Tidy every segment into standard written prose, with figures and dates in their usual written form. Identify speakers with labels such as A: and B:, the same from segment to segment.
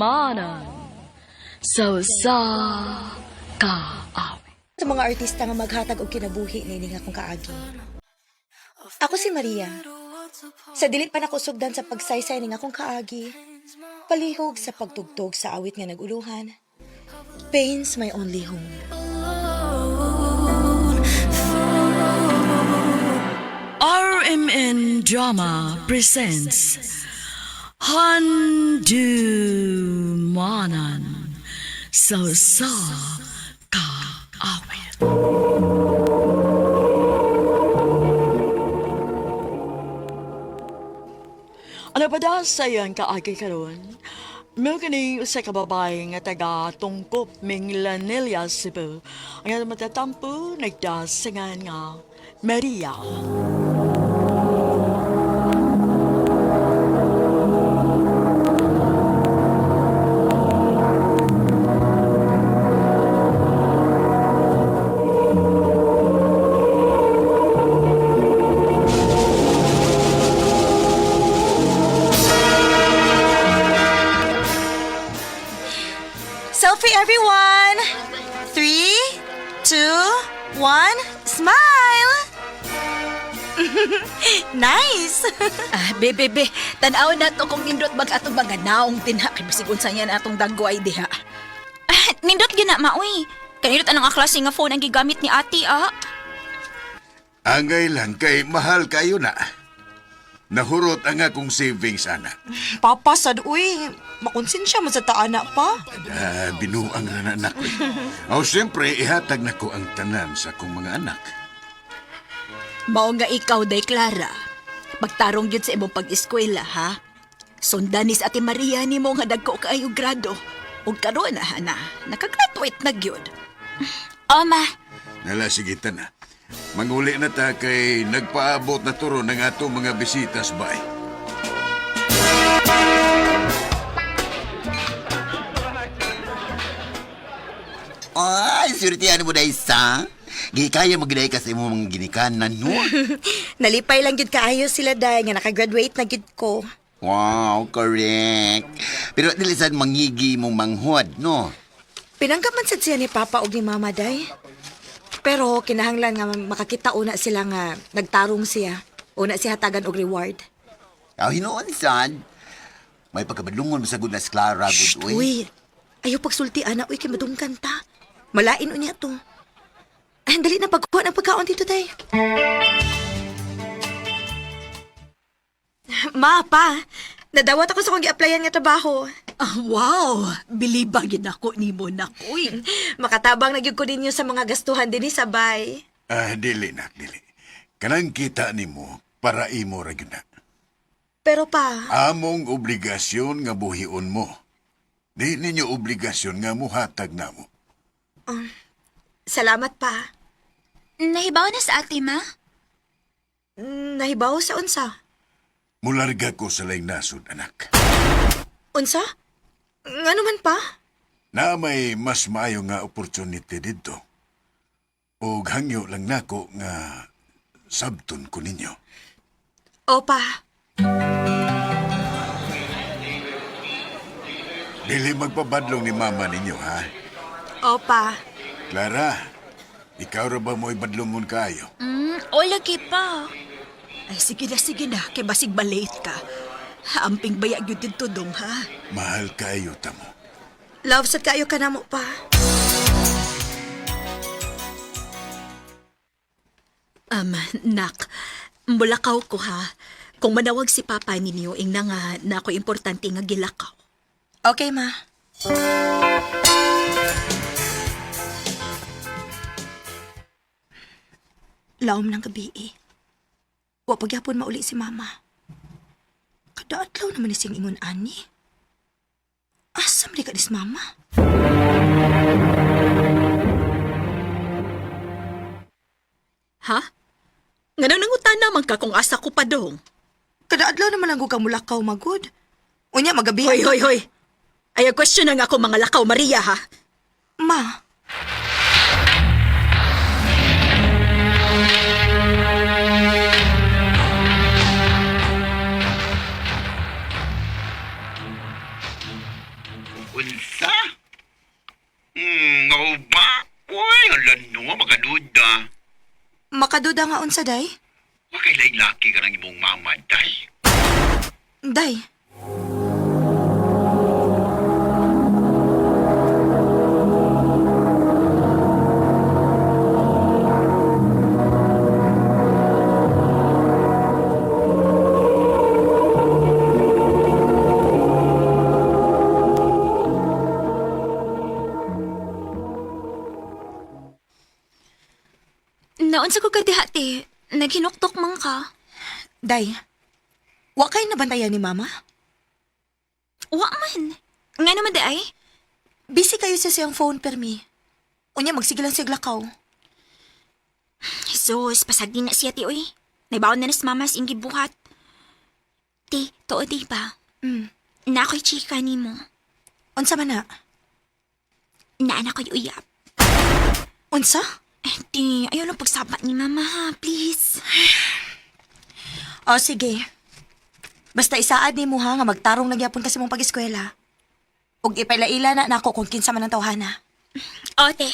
A: Handumanan sa usa ka awit.
B: Sa mga artista nga maghatag og kinabuhi niini nga akong kaagi. Ako si Maria. Sa dili pa nako sugdan sa pagsaysay ning akong kaagi, palihog sa pagtugtog sa awit nga naguluhan, Pain's My Only Home.
A: RMN Drama presents Handumanan sa usa ka awit. Ano pa da sa iyang kaagi karon? Mao kini usa ka babae nga taga Tungkop, Minglanilla, Cebu. Ang atong matatampo nagdasingan nga Maria.
B: Selfie, everyone! 3, 2, 1, smile! Nice!
C: Ah, be, be, be. Tanaw na to kung nindot bag atong mga naong dinha. Kay basig unsa niya na atong dagway diha.
D: Ah, nindot gina maoy. Kanindot anong aklase nga phone ang gigamit ni ate ah.
E: Angay lang kay mahal kayo na. Nahurot ang akong savings, anak.
B: Papa, sad, uy. Makonsensya mo sa taana pa.
E: Ah, binuang na anak ko. O siyempre, ihatag na ko ang tanan sa akong mga anak.
C: Mao nga ikaw, day Clara. Pagtarong gyud sa imong pag-eskwela, ha? Sundan ni sa Ate Maria nimo nga dagko kaayo grado. Ug karon na, na, nakagraduate na gyud.
D: Oh, ma.
E: Nala, sige na. Manguli na ta kay nagpaabot na turo ng atong mga bisitas, bay.
F: Ay, swerte ano mo dahil sa? Gikaya mo giday ka sa imong mga ginikanan, no?
B: Nalipay lang gyud kaayo sila dahil nga nakagraduate na gyud ko.
F: Wow, correct. Pero dili sad mangigi mong manghod, no?
B: Pinanggap man sad siya ni Papa og ni Mama day. Pero kinahanglan nga makakita una sila nga nagtarong siya. Una siya hatagan og reward.
F: Aw, hinuon sad. May pagkabadlungon mo sa good na si Clara, good, uy.
B: Uy, ayaw pagsulti ana uy kay madungkan ta. Malain unya to. Ay, dali na pagkuha ng pagkaon dito day. Ma, pa, nadawat ako sa kong gi-applyan nga trabaho.
C: Ah, wow! Biliba gyud ako nimo nakoy.
B: Makatabang na gyud ko ninyo sa mga gastuhan dinhi sa bay.
E: Ah, dili nak, dili. Kanang kita nimo para imo ra gyud na.
B: Pero pa,
E: Among obligasyon nga buhion mo. Di ninyo obligasyon nga muhatag namo.
B: salamat pa.
D: Nahibaw na sa ate, ma.
B: Nahibaw sa unsa?
E: Mularga ko sa laing nasod, anak.
B: Unsa? Nga naman pa?
E: Na may mas maayo nga opportunity didto. Og hangyo lang nako nga sabton ko ninyo.
B: Opa.
E: Dili magpabadlong ni mama ninyo, ha?
B: Opa.
E: Clara, ikaw ra ba mo'y badlongon kaayo?
D: O lagi pa.
C: Ay, sige na, kay basig malate ka. Amping baya gyud didto dong, ha?
E: Mahal kaayo tamo.
B: Love sad kaayo ka namo pa.
C: Nak, mulakaw ko ha. Kung manawag si Papa ninyo, ingna nga na ako importante nga gilakaw.
B: Okay, ma. Laom ng gabi eh. Wa pagyapon mauli si mama. Kada adlaw naman ni siyang ingon ani. Asa man di ka dis mama?
C: Ha? Nga nangutan naman ka kung asa ko pa dong.
B: Kada adlaw naman lang ko ka mulakaw magud. Unya magabi.
C: Hoy, hoy, hoy! Ay, question na nga ako mga lakaw, Maria, ha?
B: Ma,
G: Unsa? Nga ba? Uy, ala no, makaduda.
B: Makaduda nga unsa, day?
G: Wakay laing laki ka ng imong mama, day.
B: Day.
D: Naunsa ko ka diha, te. Naghinuktok man ka.
B: Day. Wa kay nabantayan ni mama?
D: Wa man. Nga naman di ay.
B: Busy kayo sa siyang phone permi. Unya magsige lang siya lakaw.
D: Jesus, pasagdi na siya, ti, uy. Naibaon na na si mama sa iyong gibuhat. Ti, tuo di ba? Na ako'y chika ni mo.
B: Unsa man na?
D: Naan ako'y uyap.
B: Unsa?
D: Eh, ti, ayaw lang pagsaba ni mama, ha? Please.
B: O sige. Basta isaad ni mo ha nga magtarong nagyapon kasi mong pag-eskwela. Ug ipailaila na nako kung kinsa man ang tawhana.
D: O, te.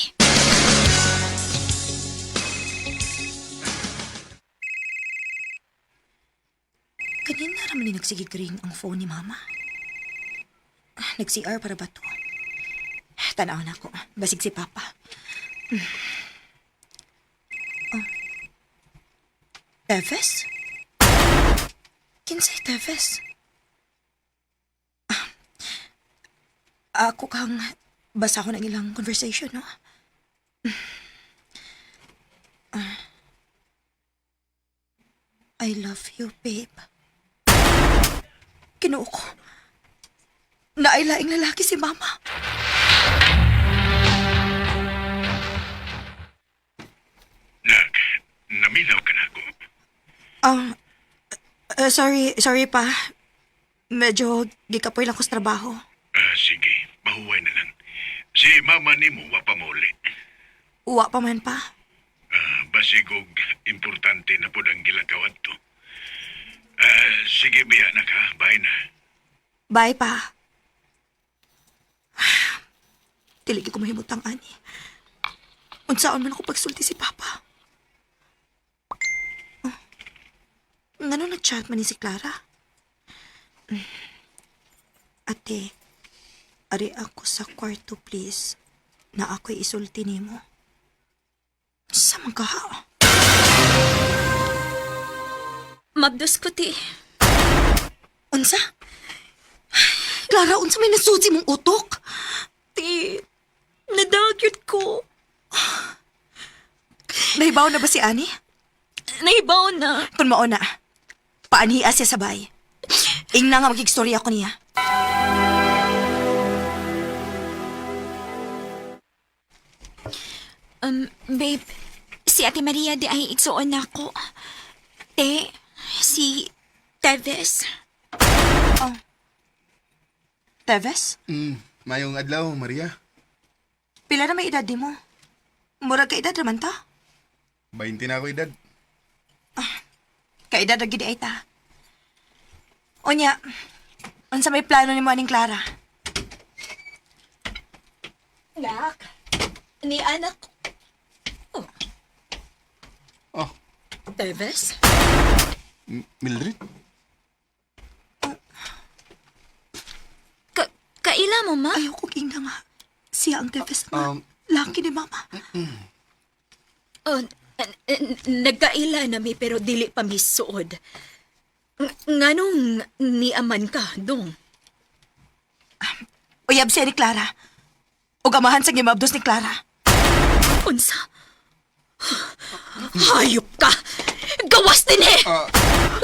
B: Kanina raman ni nagsige ring ang phone ni mama. Ah, nag-CR para ba to? Tanaw na ako. Basig si Papa. Oh. Teves? Kinsay Teves? Ah, ako kang basa ko ng ilang conversation, no? Ah. I love you, babe. Kinuo ko. Naailaing lalaki si Mama.
E: Nak, namilaw ka na ako.
B: Sorry, sorry pa. Medyo gikapoy lang ko sa trabaho.
E: Ah, sige, pahuway na lang. Si mama nimo wa pa mauli.
B: Uwa pa man pa.
E: Ah, basig og importante na pod ang gilakaw adto. Ah, sige biya na ka, bye na.
B: Bye pa. Dili gyud ko mahimutang ani. Unsaon man ako pagsulti si Papa. Oh. Ngano nag-chat man ni si Clara? Ate, ari ako sa kwarto please. Na ako'y isulti nimo. Sa man ka ha?
D: Mabdos ko, ti.
B: Unsa? Clara, unsa may nasusi mong utok?
D: Ti, nadagyot ko.
B: Nahibaw na ba si Ani?
D: Nahibaw na.
B: Kung mao na, paanhia siya sa bay. Ingna nga magigstorya ko niya.
D: Babe, si Ate Maria di ay igsuon na ako. Te, si Teves.
B: Teves,
H: Mayong adlaw, Maria.
B: pila na may edad di mo? Murag ka edad raman ta.
H: 20 na ako edad.
B: Kaedad ra gid ay ta. Unya, unsa may plano nimo aning Clara?
C: Nak, ni anak ko.
H: Oh,
C: Teves?
H: Mildred?
D: Ka kaila mo, ma?
B: Ayaw kong ingna nga. Siya ang Teves nga. Laki ni Mama.
C: Oh, nagkaila na mi pero dili pa mi suod. Nganong niaman ka, dong?
B: Uyab siya ni Clara. Ug amahan sa gimabdos ni Clara.
C: Unsa? Hayop ka! Gawas din eh!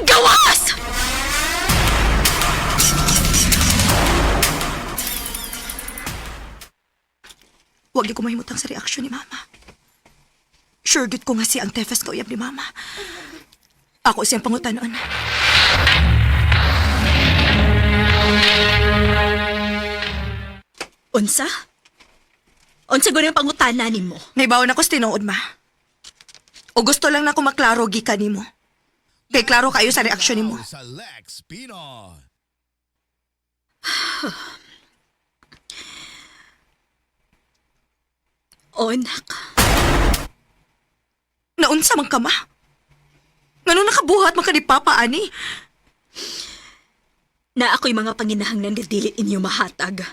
C: Gawas!
B: Huwag ko mahimutang sa reaksyon ni Mama. Sure gid ko nga siya ang Tefes ka uyab ni Mama. Ako siyang pangutanon.
C: Unsa? Unsa gud ang pangutana nimo?
B: Naibawan ako sa tinuod, ma. O gusto lang na ako maklaro gikan nimo. Kay klaro kayo sa reaksyon nimo.
I: Sa Lex Pino.
C: Oo, anak.
B: Naunsa man ka, ma? Ngano nakabuhat man ka ni Papa, ani?
C: Na ako'y mga panginahanglan nga dili inyo mahatag.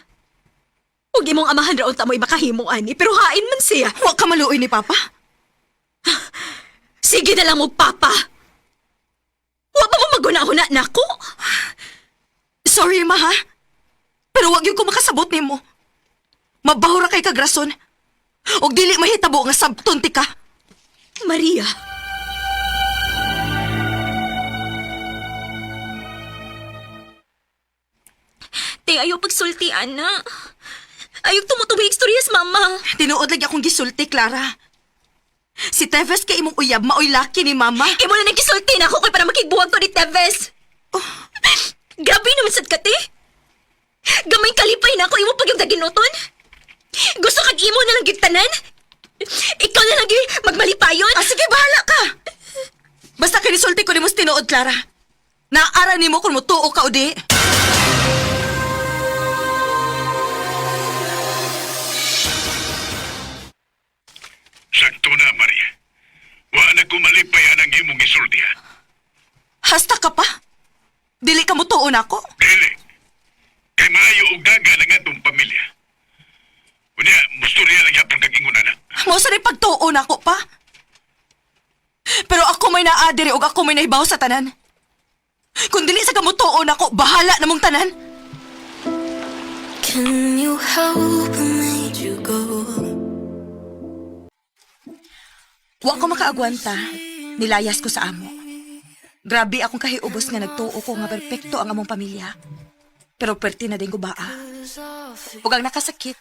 C: Ug imong amahan ra unta mo'y makahimo ani, pero hain man siya.
B: Wa ka maluoy ni Papa?
C: Sige na lang mo, Papa. Wa pa mo maguna-huna nako.
B: Sorry, ma, ha? Pero wag yung ko makasabot nimo. Mabaho ra kay kagrason. Og dili mahitabo nga sabton ti ka.
C: Maria.
D: Te, ayaw pagsulti, ana. Ayaw tumutuwi istorya sa mama.
B: Tinuod lagi akong gisulti, Clara. Si Teves kay imong uyab maoy laki ni mama.
D: Imo na nagkisulti na ako kay para makigbuwag ko ni Teves. Grabe naman sad ka, te. Gamay kalipay na ako imo pag yung daginuton. Gusto kag imo na lang gigtanan? Ikaw na lang gyud magmalipayon?
B: Ah, sige, bahala ka. Basta kinisulti ko nimo sa tinuod, Clara. Naara nimo kung mutuo ka o di.
E: Sakto na, Maria. Wa na ko malipay anang imong gisulti ha.
B: Hasta ka pa. Dili ka mutuo nako.
E: Dili. Kay maayo og daga ang atong pamilya. Unya, mustorya lang yapon kag ingon ana.
B: Mao sa pagtuo nako pa. Pero ako may naadiri og ako may nahibaw sa tanan. Kung dili sa kamutuo nako, bahala namong tanan.
I: Can you help me to go?
B: Wa ko makaagwanta. Nilayas ko sa amo. Grabe akong kahiubos nga nagtuo ko nga perpekto ang among pamilya. Pero perti na din ko baa. Ug ang nakasakit,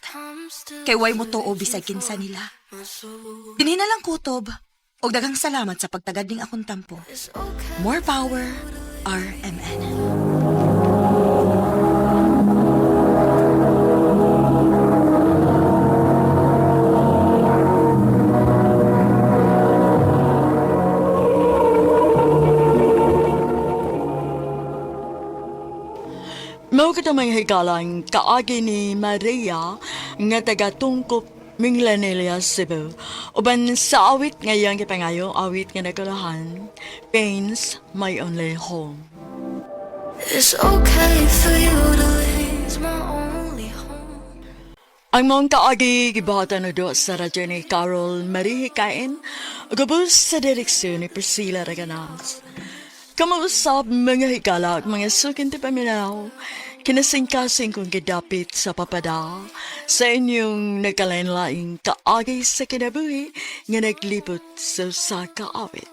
B: kay way mo tuo bisag kinsa nila. Dinhi na lang kutob. Og daghang salamat sa pagtagad ning akong tampo. More power, RMN.
A: Mao kita mga higalang kaagi ni Maria nga taga Tungkop Minglanilla, Cebu. Uban sa awit ngayang gipangayo, awit nga nagkulahan, Pains My Only Home.
I: It's okay for you to leave. It's my only home.
A: Ang mong kaagi gibuhatan na do sa radyo ni Carol Marie Hikain, gubos sa direksyon ni Priscilla Reganas. Kamausap mga higala at mga sukin ti paminaw, kinasingkasing kong gidapit sa papada, sa inyong nagkalain-laing kaagi sa kinabuhi nga naglipot sa usa ka awit.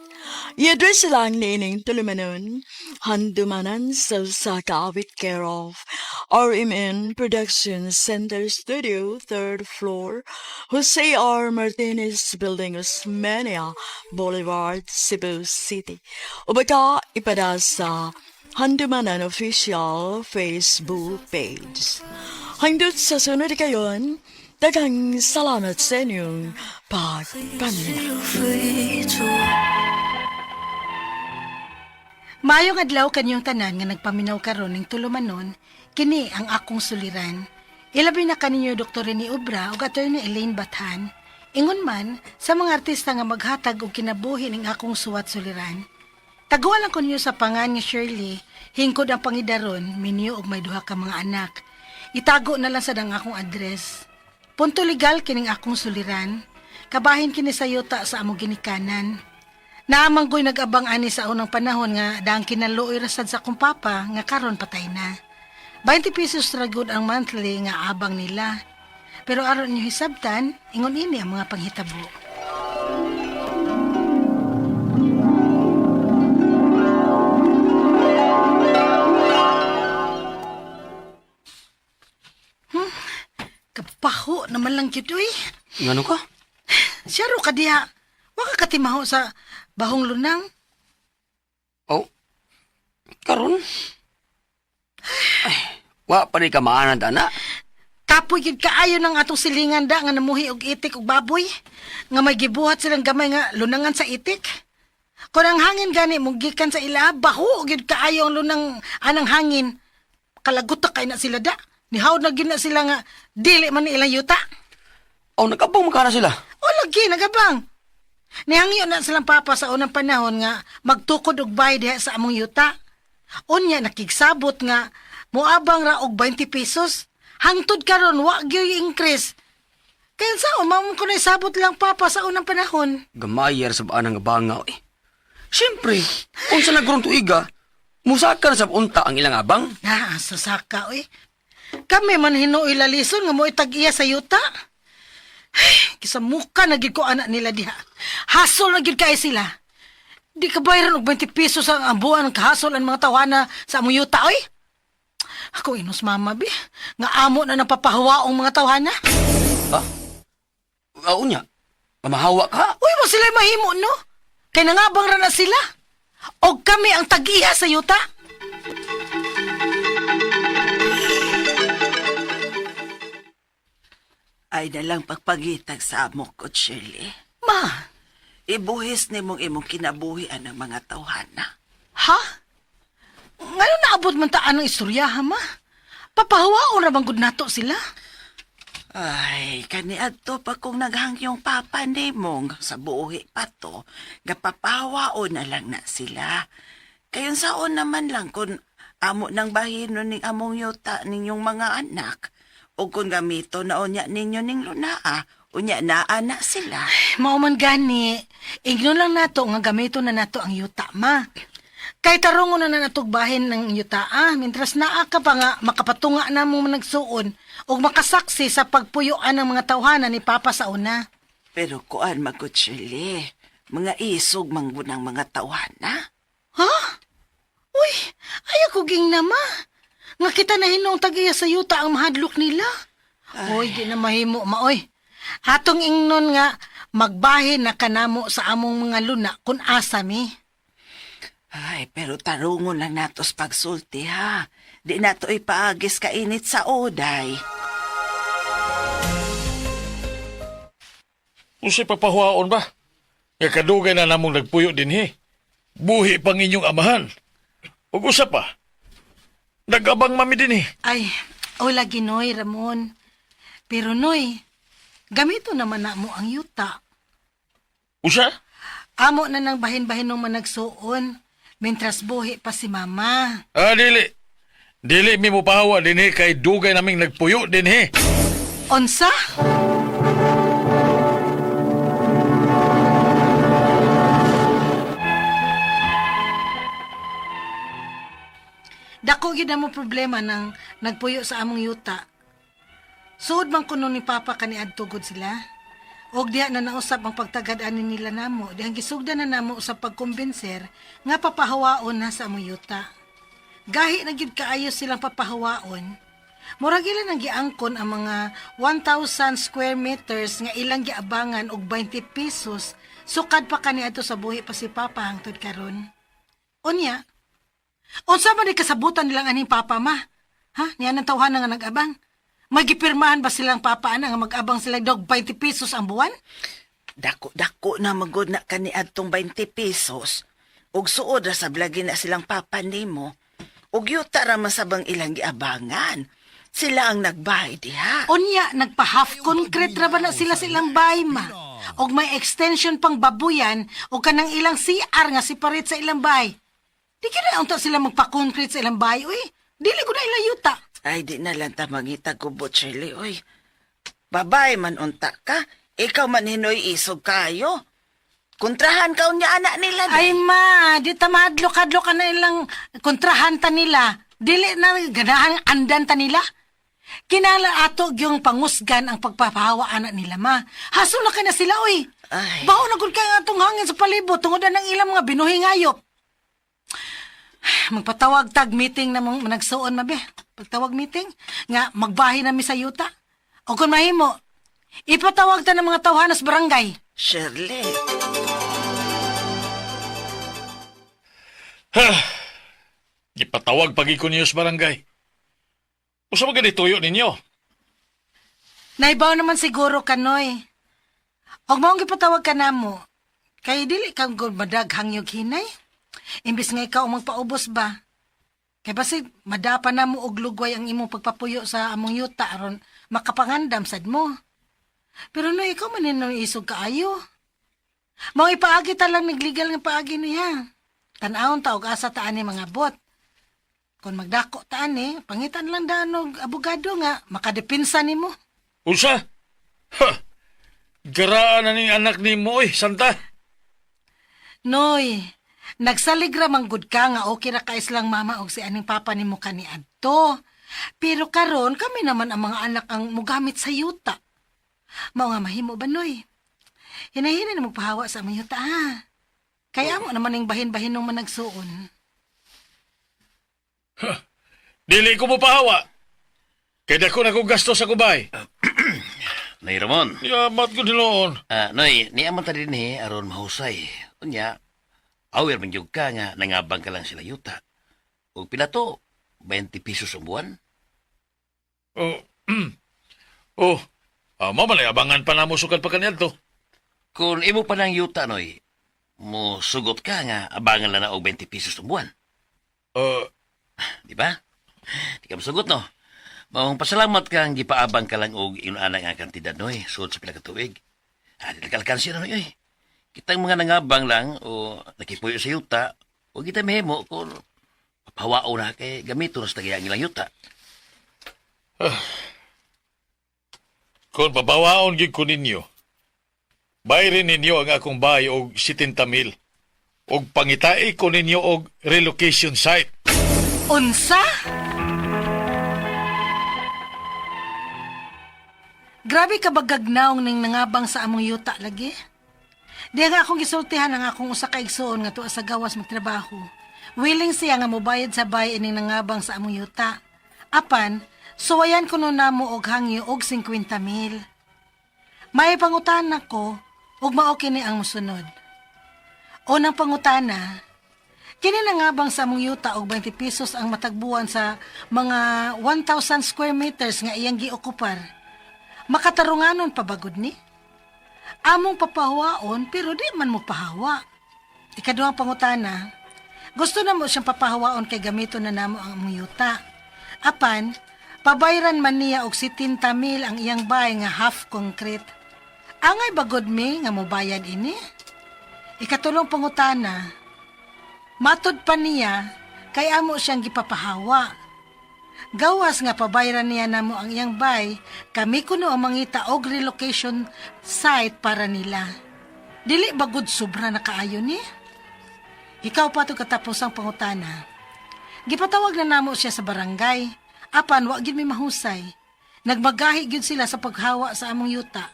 A: I-address lang niining tulumanon, handumanan sa usa ka awit care of RMN Production Center Studio, third floor, Jose R. Martinez Building, Osmeña Boulevard, Cebu City. O baka ipada sa Handumanan Official Facebook page. Hangdut sa sunod kayon, daghang salamat sa inyong pagpaminaw.
I: Feel free to.
J: Maayong adlaw kanyong tanan nga nagpaminaw karon ning tulumanon, kini ang akong suliran. Ilabi na kaninyo Dr. Rene Obra ug Attorney Elaine Bathan. Ingon man sa mga artista nga maghatag og kinabuhi ning akong suwat suliran. Taguan lang ko ninyo sa pangan nga Shirley, hingkod ang pangidaron, minyo og may duha ka mga anak. Itago na lang sa dang akong address. Punto legal kining akong suliran. Kabahin kini sa yuta sa among ginikanan. Naamang ko'y nag-abang ani sa unang panahon nga daang kinaluoy rasad sa akong papa nga karon patay na. 20 pesos ra gud ang monthly nga abang nila. Pero aron inyo hisabtan, ingon ini ang mga panghitabo. Kapaho naman lang gyud uy.
K: Ngano ka?
J: Siyaro ka diha. Wa ka katimaho sa bahong lunang.
K: Oh, karon? Ay, wa pa ni ka maanad, ana.
J: Kapoy gyud kaayo ng atong silingan da nga namuhi og itik og baboy. Nga may gibuhat silang gamay nga lunangan sa itik. Kung ang hangin gani mong gikan sa ila, baho gyud kaayo ang lunang anang hangin. Kalagot kay na sila da. Nihawd na gyud na sila nga dili man ni ilang yuta.
K: Oh, nagabang makana sila.
J: O lagi, nagabang. Nihangyo na silang papa sa unang panahon nga magtukod og bayad diha sa among yuta. Unya nakigsabot nga moabang ra og 20 pesos. Hangtod karon wa gyoy increase. Kaya sa umam ko na isabot lang papa sa unang panahon.
K: Gamayer sa baan nga bangaw eh. Siyempre, kung sa nagron tuiga, musaka na sa unta ang ilang abang.
J: Na, sasaka oy. Kami man hinuoy lalison nga mo'y tag-iya sa yuta. Ay, kisamuka na gid ko anak nila diha. Hasol na gid kay sila. Di ka bayaran og 20 pesos ang ambuan ng kahasol ang mga tawana sa among yuta oy. Ako inos mama bi, nga amo na napapahawaong mga tawhana.
K: Ha? Unya, mamahawa ka?
J: Uy, mo sila mahimo no? Kay nangabang ra na sila. Og kami ang tag-iya sa yuta.
L: Ay nalang pagpagitag sa amok ko, Shirley.
J: Ma!
L: Ibuhis ni mong imong kinabuhi ang mga tawhana.
J: Ha? Ngayon naabot man ta anong istorya, ha, ma? Papahawaon ra bang gud nato sila?
L: Ay, kaniadto pa kung naghangyong papa nimong sa buhi pa to, gapapawaon na lang na sila. Kayon saon naman lang kung amo nang bahinon ning among yuta ninyong mga anak, o kung gamito na unya ninyo ning lunaa, unya naa na sila.
J: Mao man gani, ingnon lang nato nga gamito na nato ang yuta, ma. Kay tarungon na na natog bahin ng yuta, ah, mintras naa ka pa nga makapatunga na mo nagsuon ug makasaksi sa pagpuyuan ng mga tawhana ni Papa sa una.
L: Pero kuan magod, Shirley, mga isog manggunang mga tawhana.
J: Ha? Uy, ay ako ging na, ma. Nga kita na hinong tag-iya sa yuta ang mahadlok nila. Uy, di na mahimo, ma, oy. Atong ingnon nga, magbahin na kanamo sa among mga luna kung asa mi.
L: Ay, pero tarungon lang natos pagsulti ha. Di nato ipaagis kainit sa oday.
M: Usay papahuaon ba? Nga kadugay na namong nagpuyo dinhi. Buhi pang inyong amahan. Ug usa pa. Nag-abang mami dinhi.
J: Ay, o lagi noy, Ramon. Pero noy, gamito naman na mo ang yuta.
M: Usa?
J: Amo na nang bahin-bahin ng managsuon, mentras buhi pa si mama.
M: Ah, dili. Dili mi mo pahawa dinhi kay dugay naming nagpuyo dinhi.
J: Onsa? Dako gyud mo problema nang nagpuyo sa among yuta. Suod man kuno ni Papa kaniadto gud sila. Og diha na nausap ang pagtagad ani nila namo, dihang gisugdan na namo sa pagkumbinser nga papahawaon na sa among yuta. Gahi na gyud kaayo silang papahawaon. Murag ila nang giangkon ang mga 1,000 square meters nga ilang giabangan og 20 pesos sukad pa kaniadto sa buhi pa si Papa hangtod karon. Unya, unsa man di kasabutan nilang aning papa ma? Ha? Niya nang tawhana nga nag-abang? May gipirmahan ba silang papa ana nga mag-abang sila dog 20 pesos ang buwan?
L: Dako-dako na magod na kaniadtong 20 pesos. Ug suod ra sa blagi na silang papa nimo. Ug yuta ra man sabang ilang giabangan. Sila ang nagbahay diha.
J: Unya, nagpa half concrete ra ba na sila sa ilang bahay ma? Og may extension pang babuyan o kanang ilang CR nga separate sa ilang bahay. Di kina unta sila magpa-concrete sa ilang bahay, uy. Dili ko na ilang yuta.
L: Ay, di na lang ta mangita gubot, Shirley, oy. Babae man unta ka, ikaw man hinoy isog kayo. Kontrahan ka unya anak nila.
J: Ay ma, di ta mahadlok-hadlok ka na ilang kontrahan ta nila. Dili na ganahan andan ta nila. Kinala ato yung pangusgan ang pagpapahawa anak nila ma. Haso na ka na sila oy.
L: Ay.
J: Baho na gud kay ang atong hangin sa palibot tungod na ng ilang mga binuhi ngayop. Magpatawag tag meeting na mong nagsuon mabe. Pagtawag meeting nga magbahin na mi sa yuta. O kung mahimo, ipatawag ta ng mga tawhanas barangay.
L: Shirley.
M: Ha! Gipatawag pagi ko niyo sa barangay. Usa ba gani tuyo ninyo?
J: Naibaw naman siguro ka, Noy. Og maong gipatawag ka namo. Kay dili kang gud madag hangyog hinay. Imbis nga ikaw ang magpaubos ba? Kay basig madapa na mo og lugway ang imong pagpapuyo sa among yuta aron makapangandam sad mo. Pero no, ikaw man no isog kaayo. Mao ipaagi ta lang nag-legal nga paagi niya. Tan-awon ta og asa ta ani mga bot. Kung magdako ta ani, pangitan lang daan og abogado nga makadepensa nimo.
M: Unsa? Ha! Garaan na ning anak nimo oy, Santa.
J: Noy, nagsalig ra man gud ka nga okay ra ka islang mama og si aning papa nimo kaniadto. Pero karon kami naman ang mga anak ang mugamit sa yuta. Mao nga mahimo ba, Noy? Hinahina na magpahawa sa among yuta ha. Kaya amo naman ning bahin-bahin nung managsuon.
M: Dili ko mo pahawa. Kay dako na kong gasto sa kubay.
N: Nay Ramon.
M: Yamat ko diloon.
N: Ah, Noy, niya man ta din eh, aron mahusay. Unya, aware man jud ka nga nangabang ka lang sila yuta. Ug pila to, 20 pesos ang buwan.
M: Oh, oh, mao man lay abangan pa namo sukad pa kaniadto.
N: Kung imo pa ng yuta, Noy, mo sugot ka nga abangan lang na og 20 pesos ang buwan. Di ba? Di ka mosugot, no? Maong pasalamat kang gipaabang ka lang og inana nga kantidad, Noy, sud sa pila ka tuig. Ah, di nag-alkansya na, Noy, oy. Kitang mga nangabang lang o nakipuyo sa yuta, o kita mahimo kung papahawao na kay gamito na sa tagayang ilang yuta.
M: Kung pabawaon gid ko ninyo, bayrin ninyo ang akong bahay og 70,000. Og pangitai ko ninyo og relocation site.
J: Unsa? Grabe ka bagagnaong ning nangabang sa among yuta lagi. Di nga akong gisultihan ang akong usa ka igsuon nga tuwa sa gawas magtrabaho. Willing siya nga mobayad sa bay ining nangabang sa among yuta. Apan, suwayan kuno namo og hangyo og 50,000. May pangutana ko ug mao kini ang mosunod. Unang pangutana, kini nangabang sa among yuta og 20 pesos ang matagbuan sa mga 1,000 square meters nga iyang giokupar. Makatarunganon pa bagod ni? Among papahawaon pero di man mo pahawa. Ikaduhang pangutana, gusto na mo siyang papahawaon kay gamito na namo ang among yuta. Apan, pabayran man niya og 70 mil ang iyang bahay nga half concrete. Angay bagod mi nga mobayad ini? Ikatulong pangutana, matod pa niya kay amo siyang gipapahawa. Gawas nga pabayran niya namo ang iyang bay, kami kuno ang mangita og relocation site para nila. Dili bagod sobra na kaayo ni? Ikaw pa to katapos ang pangutana. Gipatawag na namo siya sa barangay. Apan wa gyud mi mahusay. Nagmagahi gyud sila sa paghawa sa among yuta.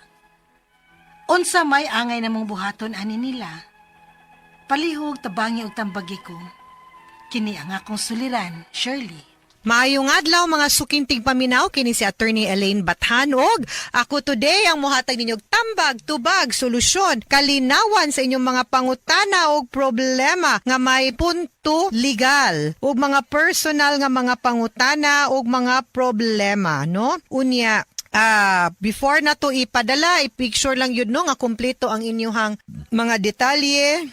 J: Unsa may angay namong buhaton ani nila? Palihog tabangi og tambagi ko. Kini ang akong suliran, Shirley.
O: Maayong adlaw mga suking tigpaminaw, kini si Attorney Elaine Bathan og ako today ang mohatag ninyo og tambag, tubag, solusyon, kalinawan sa inyong mga pangutana og problema nga may punto legal ug mga personal nga mga pangutana og mga problema, no? Unya, before na to ipadala, i-picture lang yun no nga kumpleto ang inyong mga detalye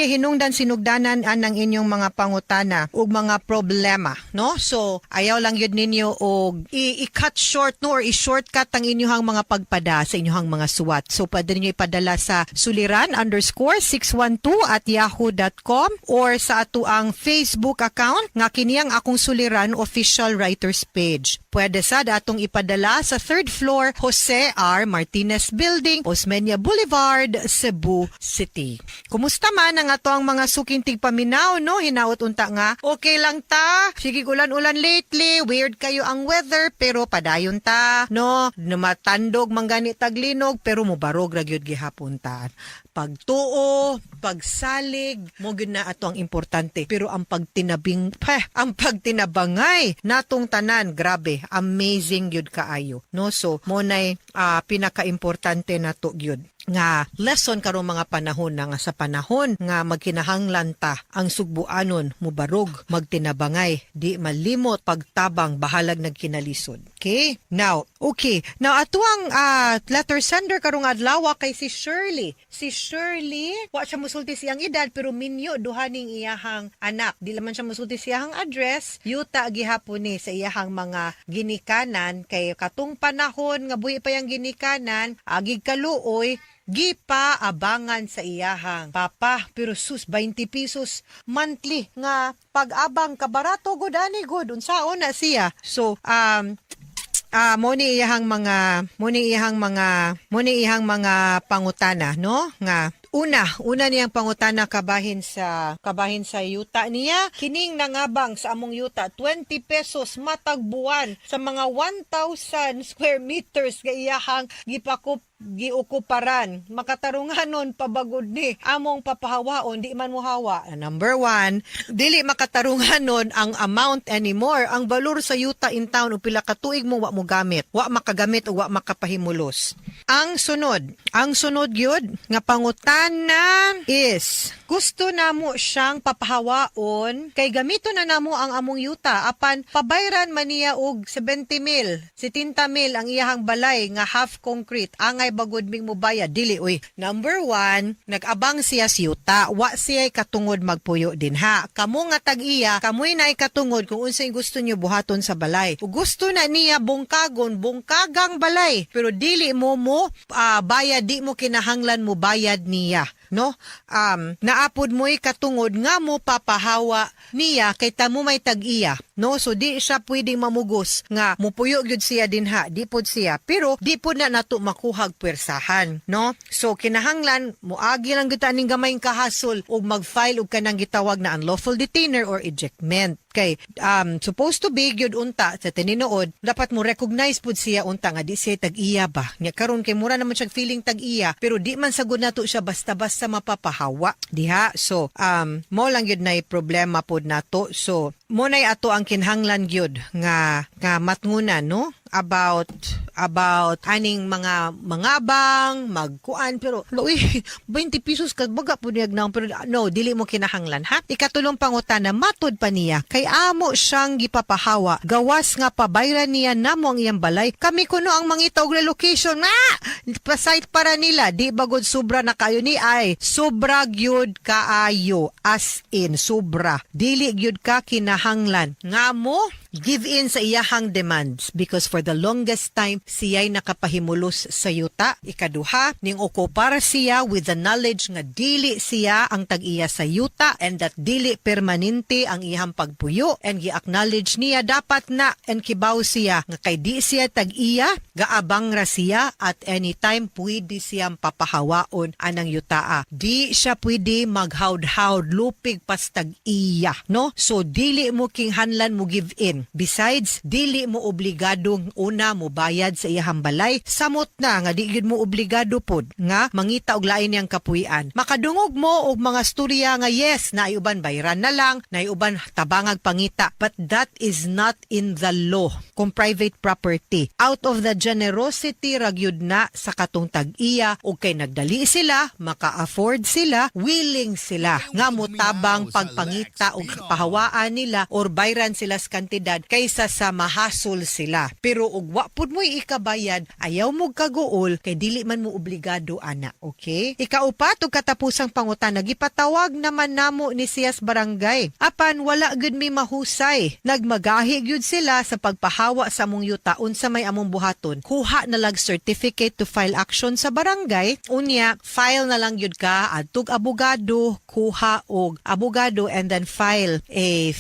O: hinungdan sinugdanan anang inyong mga pangutana ug mga problema, no? So, ayaw lang yun ninyo og i-cut short no or i-shortcut ang inyong mga pagpada sa inyong mga suwat. So, pwede ninyo ipadala sa suliran_612@yahoo.com or sa ato ang Facebook account nga kini ang akong Suliran official writers page. Pwede sad atong ipadala sa third floor, Jose R. Martinez Building, Osmeña Boulevard, Cebu City. Kumusta man ang ato ang mga suking tigpaminaw, no? Hinaot unta nga, okay lang ta. Sige, ulan-ulan lately, weird kayo ang weather, pero padayon ta, no? Numatandog manggani taglinog, pero mubarog ra gyud gihapon ta. Pagtuo, pagsalig, mo gyud na ato ang importante. Pero ang pagtinabing, peh, ang pagtinabangay natong tanan, grabe, amazing gyud kaayo, no? So, mo nay pinakaimportante nato gyud. Nga lesson karong mga panahon na nga sa panahon nga magkinahanglan ta ang sugbuanon, mubarog, magtinabangay, di malimot pagtabang bahalag nagkinalisod. Okay? Now, okay. Now ato ang letter sender karong adlaw kay si Shirley. Si Shirley, wa siya musulti siyang edad pero minyo duha ning iyahang anak. Di naman siya musulti siyang address. Yuta gihapon ni sa iyahang mga ginikanan kay katong panahon nga buhi pa yang ginikanan, agig kaluoy gipa-abangan sa iyahang papa, pero sus, 20 pesos monthly nga pag-abang, kabarato gud ani gud, unsaon na siya. So mo ni iyang mga pangutana, no? Nga una, una niyang pangutana kabahin sa yuta niya. Kining nangabang sa among yuta 20 pesos matag buwan sa mga 1,000 square meters nga iyahang gipakop giukuparan. Makatarunganon pa ba gud ni among papahawaon, di man mohawa? Number one, dili makatarunganon ang amount anymore. Ang balor sa yuta in town o pila ka tuig mo wa mo gamit. Wa makagamit o wa makapahimulos. Ang sunod gyud nga pangutana is gusto namo siyang papahawaon kay gamito na namo ang among yuta apan pabayran man niya og 70 mil, 70 mil ang iyahang balay nga half concrete. Angay ba gud ming mubayad? Dili uy. Number one, nag-abang siya sa yuta. Wa siya katungod magpuyo dinha. Kamo nga tag-iya, kamoy naay katungod kung unsay gusto niyo buhaton sa balay. Ug gusto na niya bungkagon, bungkagang balay. Pero dili mo mo bayad, di mo kinahanglan mo bayad niya, no? Naa pod mo'y katungod nga mo papahawa niya kay tamo may tag-iya, no? So di siya pwedeng mamugos nga mupuyo gyud siya dinha, di pod siya. Pero di pod na nato makuhag puwersahan, no? So kinahanglan moagi lang gyud ta ning gamayng kahasol ug mag-file og kanang gitawag na unlawful detainer or ejectment. Kay supposed to be gyud unta sa tinuod dapat mo recognize pud siya unta nga di siya tag-iya ba. Nya karon kay mura naman siya feeling tag-iya pero di man sagud nato siya basta-basta mapapahawa diha. So mo lang gyud nay problema pod nato. So mo nay ato ang kinhanglan gyud nga matngunan, no, about aning mga bang magkuan, pero uy, 20 pesos ka baga po niyag naong, pero no, dili mo kinahanglan ha. Ikatulong pangutana, matud pa niya kay amo siyang gipapahawa gawas nga pabayran niya namo ang iyang balay, kami kuno ang mangita og relocation na pa-site para nila. Di bagod sobra na kayo ni ay sobra gyud kaayo, as in sobra. Dili gyud ka kinahanglan nga mo give in sa iyahang demands because for the longest time siya'y nakapahimulos sa yuta. Ikaduha, ning okupar siya with the knowledge nga dili siya ang tag-iya sa yuta and that dili permanente ang iyang pagpuyo and gi-acknowledge niya dapat na and kibaw siya nga kay di siya tag-iya, gaabang ra siya, at any time pwede siyang papahawaon anang yutaa. Di siya pwede maghawd-hawd lupig pas tag-iya, no? So dili mo kinahanglan mo give in. Besides, dili mo obligadong una mo bayad sa iyahang balay. Samot na nga di gyud mo obligado pod nga mangita og lain niyang kapuy-an. Makadungog mo og mga storya nga yes, naay uban bayran na lang, naay uban tabangag pangita, but that is not in the law kung private property. Out of the generosity ra gyud na sa katong tag-iya ug kay nagdali sila, maka-afford sila, willing sila nga motabang pagpangita og pahawaan nila or bayran sila sa kantidad kaysa sa mahasol sila. Pero og wa pud mo'y ikabayad, ayaw mo kaguol kay dili man mo obligado ana, okay? Ikaupat ug katapusang pangutana, gipatawag naman namo ni siyas barangay. Apan wala gud mi mahusay. Nagmagahi gyud sila sa pagpahawa sa among yuta. Unsa may among buhaton? Kuha na lang certificate to file action sa barangay. Unya, file na lang gyud ka adtog abogado, kuha og abogado and then file a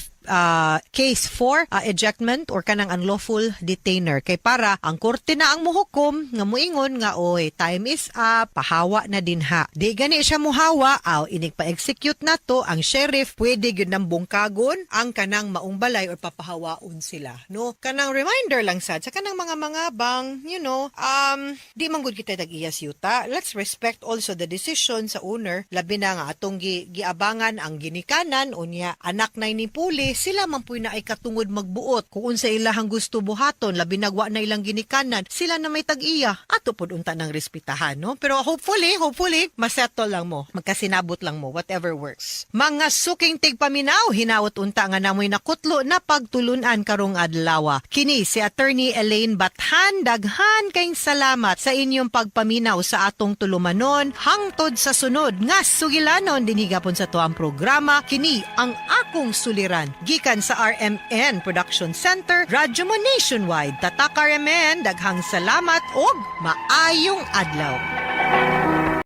O: case for ejectment or kanang unlawful detainer kay para ang korte na ang muhukom nga muingon nga, "Oy, time is up, pahawa na dinha." Di gani siya muhawa, aw inig pa-execute na to ang sheriff, pwede gyud nang bungkagon ang kanang maong balay or papahawaon sila, no? Kanang reminder lang sad sa kanang mga bang di man gud kita tag-iya sa yuta. Let's respect also the decision sa owner, labi na nga atong giabangan ang ginikanan, unya anak na ni puli. Kay sila man puy naay katungod magbuot kung unsa ilahang gusto buhaton, labi nagwa na ilang ginikanan, sila na may tag-iya. Ato pod unta nang respetahan, no? Pero hopefully, hopefully, masettle lang mo, magkasinabot lang mo, whatever works. Mga suking tigpaminaw, hinaot unta nga namoy nakutlo na pagtulunan karong adlaw. Kini si Attorney Elaine Bathan, daghan kayong salamat sa inyong pagpaminaw sa atong tulumanon hangtod sa sunod nga sugilanon dinhi gapon sa tuang programa kini ang akong suliran gikan sa RMN Production Center, Radyo Mo Nationwide. Tatak RMN, daghang salamat og maayong adlaw.